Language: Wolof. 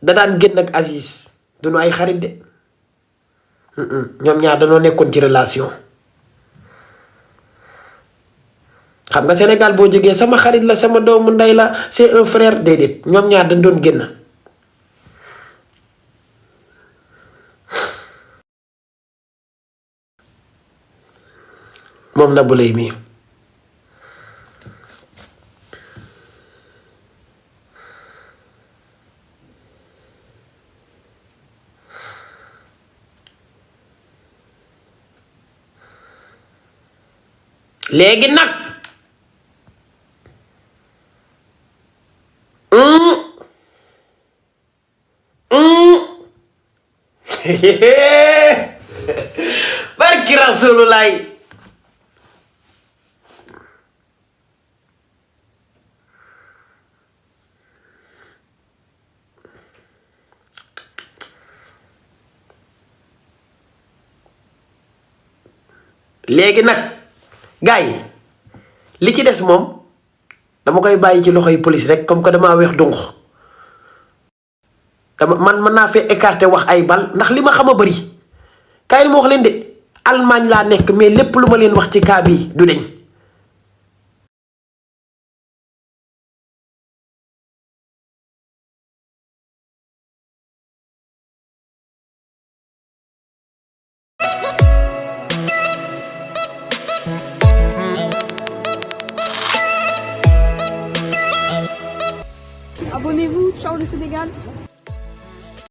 da daan génn ak Aziz duñu ay xarit de ñoom ñaar dañoo nekkoon ci relation. xam nga Sénégal boo jógee sama xarit la sama doomu ndey la c'est un frère déedéet ñoom ñaar dañ doon génn. moom Nabou Leye mi léegi nag barki Rasulullah léegi nag gars yi li ci des moom dama koy bàyyi ci loxoy police rek comme que damaa weex dunq man mën naa fee écarter wax ay bal ndax li ma xam a bëri kaay li ma wax leen de Allemagne laa nekk mais lépp lu ma leen wax ci cas bii du deñ Abonnez-vous, ciao le Sénégal.